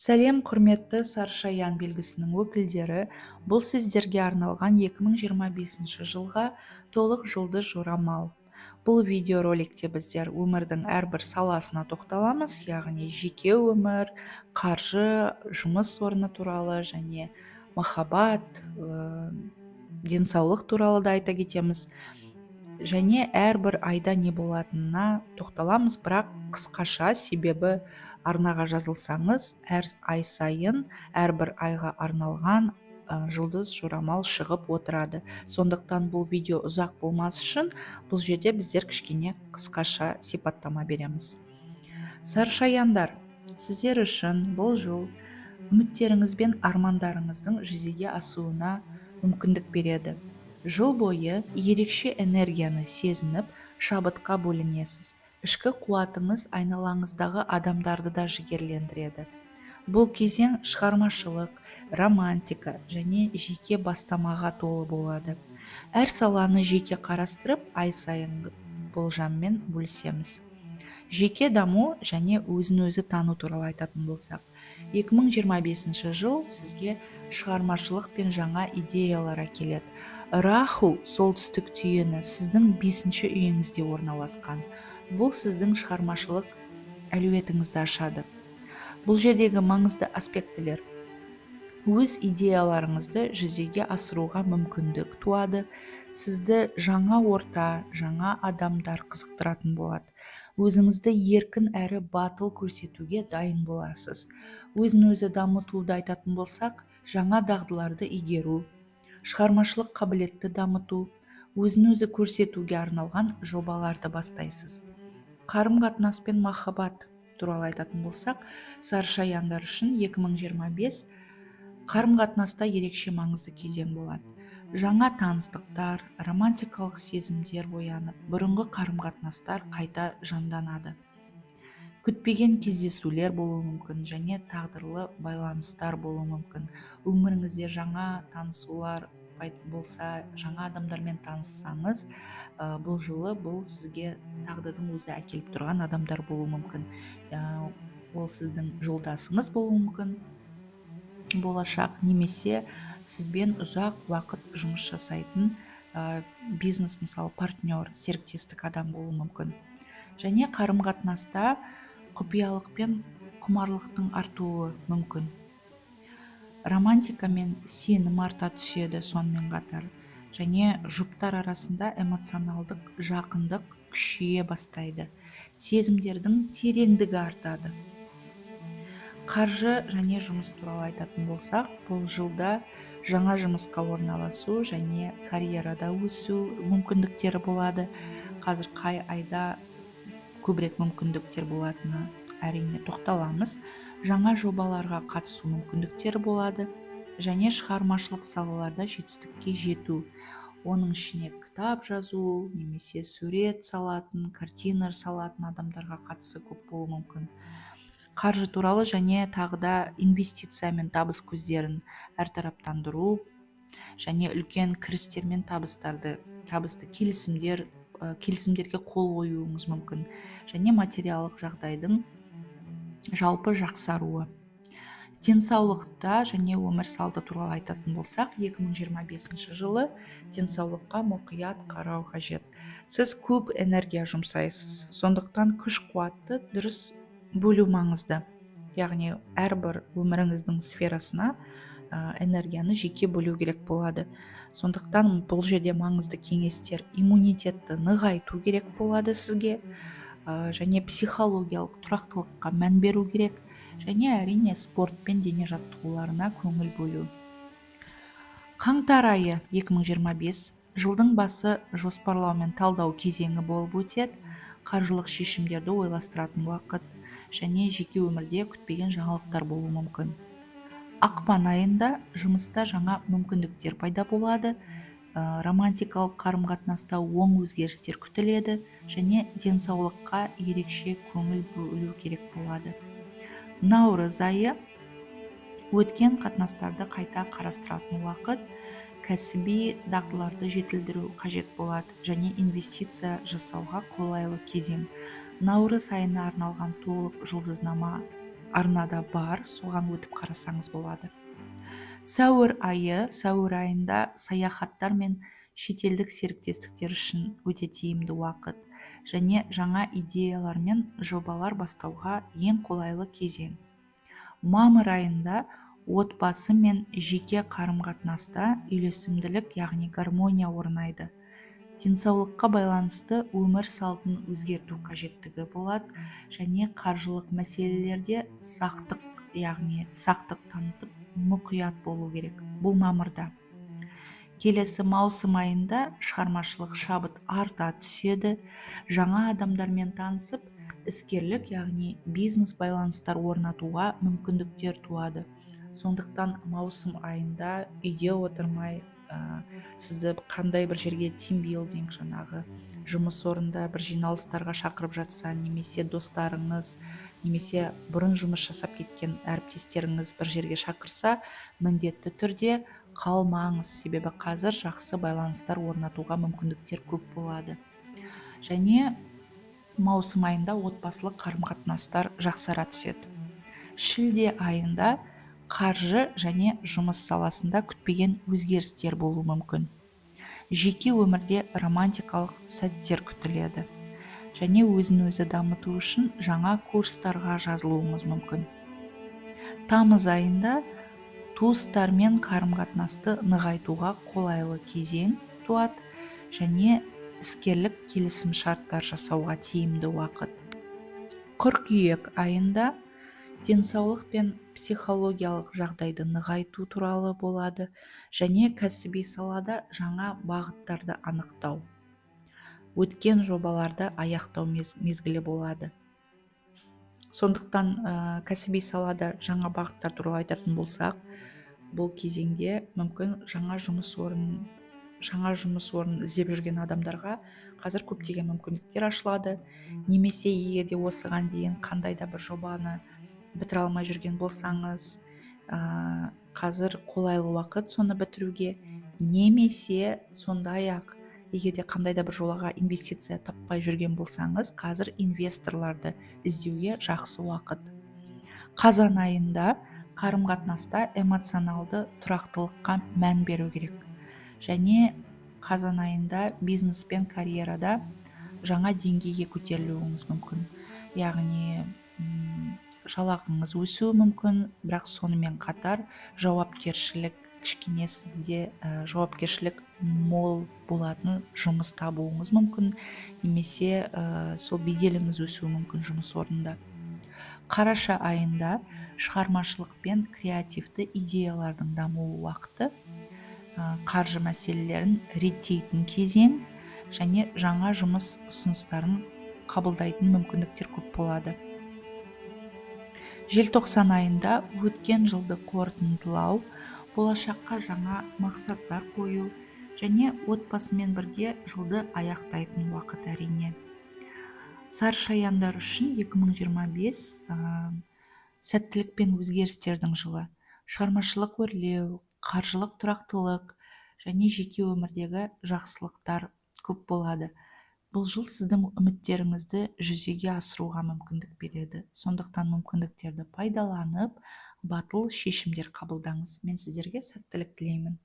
Сәлем, құрметті Сарышаян белгісінің өкілдері! Бұл сіздерге арналған 2025 жылға толық жұлдыз жорамал. Бұл видеороликте біздер өмірдің әрбір саласына тоқталамыз, яғни жеке өмір, қаржы, жұмыс орны туралы және махаббат, денсаулық туралы да айта кетеміз. Және әрбір айда не болатынына тоқталамыз, бірақ қысқаша, себебі арнаға жазылсаңыз, әр ай сайын әрбір айға арналған жұлдыз жорамал шығып отырады. Сондықтан бұл видео ұзақ болмас үшін бұл жерде біздер кішкене қысқаша сипаттама береміз. Сарышаяндар, сіздер үшін бұл жыл үміттеріңіз бен армандарыңыздың жүзеге асуына мүмкіндік береді. Жыл бойы ерекше энергияны сезініп, шабытқа бөленесіз. Ішкі қуатыңыз айналаңыздағы адамдарды да жігерлендіреді. Бұл кезең шығармашылық, романтика және жеке бастамаға толы болады. Әр саланы жеке қарастырып, ай сайынғы болжаммен бөлісеміз. Жеке даму және өзін-өзі тану туралы айтатын болсақ, 2025 жыл сізге шығармашылық пен жаңа идеялар әкеледі. Раху, солтүстік түйені, сіздің бесінші үйіңізде орналасқан. Бұл сіздің шығармашылық әлеуетіңізді ашады. Бұл жердегі маңызды аспектілер: өз идеяларыңызды жүзеге асыруға мүмкіндік туады, сізді жаңа орта, жаңа адамдар қызықтыратын болады. Өзіңізді еркін әрі батыл көрсетуге дайын боласыз. Өзін өзі дамытуды айтатын болсақ, жаңа дағдыларды игеру, шығармашылық қабілетті дамыту, өзін өзі көрсетуге арналған жобаларды бастайсыз. Қарым-қатынас пен махаббат туралы айтатын болсақ, сарышаяндар үшін 2025 қарым-қатынаста ерекше маңызды кезең болады. Жаңа таныстықтар, романтикалық сезімдер оянып, бұрынғы қарым-қатынастар қайта жанданады. Күтпеген кездесулер болуы мүмкін және тағдырлы байланыстар болуы мүмкін. Өміріңізде жаңа танысулар болса, жаңа адамдармен таныссаңыз, бұл жылы бұл сізге тағдырдың өзі әкеліп тұрған адамдар болуы мүмкін. Ол сіздің жолдасыңыз болуы мүмкін болашақ немесе сізбен ұзақ уақыт жұмыс жасайтын бизнес, мысалы, партнер, серіктестік адам болуы мүмкін. Және қарым қатынаста құпиялық пен құмарлықтың артуы мүмкін. Романтика мен сенім арта түседі сонымен қатар. Және жұптар арасында эмоционалдық жақындық күшейе бастайды. Сезімдердің тереңдігі артады. Қаржы және жұмыс туралы айтатын болсақ, бұл жылда жаңа жұмысқа орналасу және карьерада өсу мүмкіндіктері болады. Қазір қай айда көбірек мүмкіндіктер болатыны әрине тоқталамыз. Жаңа жобаларға қатысу мүмкіндіктері болады және шығармашылық салаларда жетістікке жету. Оның ішіне кітап жазу немесе сурет салатын, картина салатын адамдарға қатысы көп болуы мүмкін. Қаржы туралы және тағы да инвестиция мен табыс көздерін әртараптандыру және үлкен кірістер мен табыстарды, табысты келісімдер, келісімдерге қол қоюыңыз мүмкін және материалдық жағдайдың жалпы жақсаруы. Денсаулықта және өмір салты туралы айтатын болсақ, 2025 жылы денсаулыққа мұқият қарау қажет. Сіз көп энергия жұмсайсыз, сондықтан күш қуатты дұрыс бөлу маңызды. Яғни әрбір өміріңіздің сферасына энергияны жеке бөлу керек болады. Сондықтан бұл жерде маңызды кеңестер: иммунитетті нығайту керек болады сізге, және психологиялық тұрақтылыққа мән беру керек және, әрине, спорт пен дене жаттығуларына көңіл бөлу. Қаңтар айы 2025 жылдың басы жоспарлау мен талдау кезеңі болып өтеді. Қаржылық шешімдерді ойластыратын уақыт және жеке өмірде күтпеген жаңалықтар болуы мүмкін. Ақпан айында жұмыста жаңа мүмкіндіктер пайда болады, романтикалық қарым-қатынаста оң өзгерістер күтіледі және денсаулыққа ерекше көңіл бөлу керек болады. Наурыз айы өткен қатынастарды қайта қарастыратын уақыт, кәсіби дағдыларды жетілдіру қажет болады және инвестиция жасауға қолайлы кезең. Наурыз айына арналған толық жұлдызнама арнада бар, соған өтіп қарасаңыз болады. Сәуір айы. Сәуір айында саяхаттар мен шетелдік серіктестіктер үшін өте тиімді уақыт және жаңа идеялар мен жобалар бастауға ең қолайлы кезең. Мамыр айында отбасы мен жеке қарым-қатынаста үйлесімділік, яғни гармония орнайды. Денсаулыққа байланысты өмір салтын өзгерту қажеттігі болады және қаржылық мәселелерде сақтық, яғни сақтық танытып, мұқият болу керек бұл мамырда. Келесі маусым айында шығармашылық шабыт арта түседі. Жаңа адамдармен танысып, іскерлік, яғни бизнес байланыстар орнатуға мүмкіндіктер туады. Сондықтан маусым айында үйде отырмай, сізді қандай бір жерге тимбилдинг, жаңағы жұмыс орнында бір жиналыстарға шақырып жатса, немесе достарыңыз, немесе бұрын жұмыс жасап кеткен әріптестеріңіз бір жерге шақырса, міндетті түрде қалмаңыз, себебі қазір жақсы байланыстар орнатуға мүмкіндіктер көп болады. Және маусым айында отбасылық қарым-қатынастар жақсара түседі. Шілде айында қаржы және жұмыс саласында күтпеген өзгерістер болуы мүмкін. Жеке өмірде романтикалық сәттер күтіледі және өзін өзі дамыту үшін жаңа курстарға жазылуыңыз мүмкін. Тамыз айында туыстармен қарым-қатынасты нығайтуға қолайлы кезең туады және іскерлік келісімшарттар жасауға тиімді уақыт. Қыркүйек айында денсаулық пен психологиялық жағдайды нығайту туралы болады және кәсіби салада жаңа бағыттарды анықтау, өткен жобаларды аяқтау мезгілі болады. Сондықтан кәсіби салада жаңа бағыттар туралы айтатын болсақ, бұл кезеңде мүмкін жаңа жұмыс орнын іздеп жүрген адамдарға қазір көптеген мүмкіндіктер ашылады. Немесе егер де осыған дейін қандай да бір жобаны бітіре алмай жүрген болсаңыз, қазір қолайлы уақыт соны бітіруге. Немесе сондай ақ егер де қандай да бір жобаға инвестиция таппай жүрген болсаңыз, қазір инвесторларды іздеуге жақсы уақыт. Қазан айында қарым қатынаста эмоционалды тұрақтылыққа мән беру керек және қазан айында бизнес пен карьерада жаңа деңгейге көтерілуіңіз мүмкін, яғни жалақыңыз өсуі мүмкін. Бірақ сонымен қатар жауапкершілік кішкене сізде, жауапкершілік мол болатын жұмыс табуыңыз мүмкін немесе сол беделіңіз өсуі мүмкін жұмыс орнында. Қараша айында шығармашылық пен креативті идеялардың дамуы уақыты, қаржы мәселелерін реттейтін кезең және жаңа жұмыс ұсыныстарын қабылдайтын мүмкіндіктер көп болады. Желтоқсан айында өткен жылды қорытындылау, болашаққа жаңа мақсаттар қою және отбасымен бірге жылды аяқтайтын уақыт. Әрине, сарышаяндар үшін 2025 сәттілік пен өзгерістердің жылы. Шығармашылық өрлеу, қаржылық тұрақтылық және жеке өмірдегі жақсылықтар көп болады. Бұл жыл сіздің үміттеріңізді жүзеге асыруға мүмкіндік береді. Сондықтан мүмкіндіктерді пайдаланып, батыл шешімдер қабылдаңыз. Мен сіздерге сәттілік тілеймін.